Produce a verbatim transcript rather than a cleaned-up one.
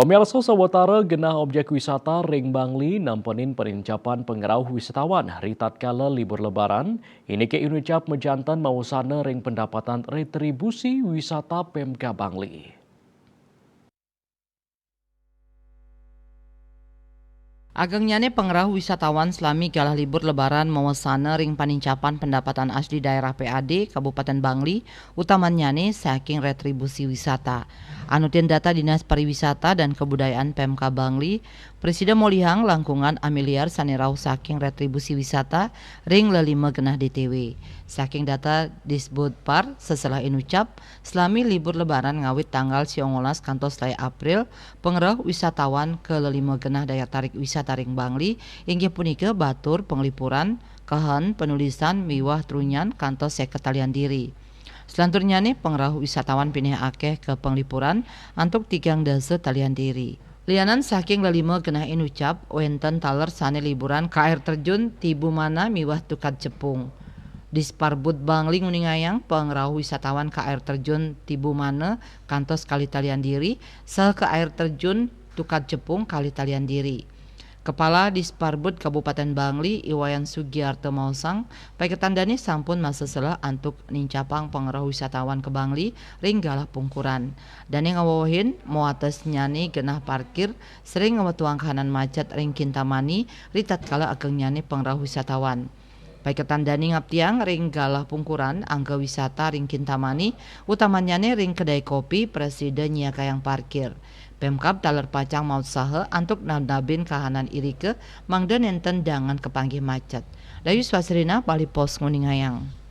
Pamiarsa, sawatara genah objek wisata ring Bangli nampenin panincapan pangrauh wisatawan ri tatkala libur Lebaran, indik Inucap majanten mawasana ring pendapatan retribusi wisata Pemkab Bangli. Agengnyane pangrauh wisatawan salami galah libur Lebaran mawasana ring panincapan pendapatan asli daerah P A D Kabupaten Bangli, utamannyane saking retribusi wisata. Anutin data Dinas Pariwisata dan Kebudayaan Pemkab Bangli, prasida molihang langkungan miliar sane rauh saking retribusi wisata ring lelima genah D T W. Saking data Disbudpar, seselah Inucap, salami libur Lebaran ngawit tanggal siongolas kantos lai April, pangrauh wisatawan ka lelima genah daya tarik wisata ring Bangli, inggih punika batur, panglipuran, kehen, panulisan, miwah trunyan kantos seket talian diri. Salanturnyane pangrauh wisatawan pinih akeh ka panglipuran antuk tigang dasa talian diri. Lianan saking lelima genah Inucap, wenten taler sane liburan ka air terjun Tibumana miwah Tukad Cepung. Disparbud Bangli nguningayang pangrauh wisatawan ka air terjun Tibumana kantos kalih talian diri, saha ka air terjun Tukad Cepung kalih talian diri. Kepala Disparbud Kabupaten Bangli, I Wayan Sugiarto maosang, paiketan dane sampun maseselah antuk nincapang pangrauh wisatawan ka Bangli ring galah pungkuran. Dane ngawewehin, mawatesnyane genah parkir sering ngawetuang kahanan macet ring Kintamani ri tatkala agengnyane pangrauh wisatawan. Paiketan dane ngaptiang ring galah pungkuran angga wisata ring Kintamani, utamannyane ring kedai kopi, prasida nyiakayang parkir. Pemkab taler pacang mautsaha antuk nabnabin kahanan irika mangda nenten dangan kapanggih macet. Dayu Swasrina, Bali Post, nguningayang.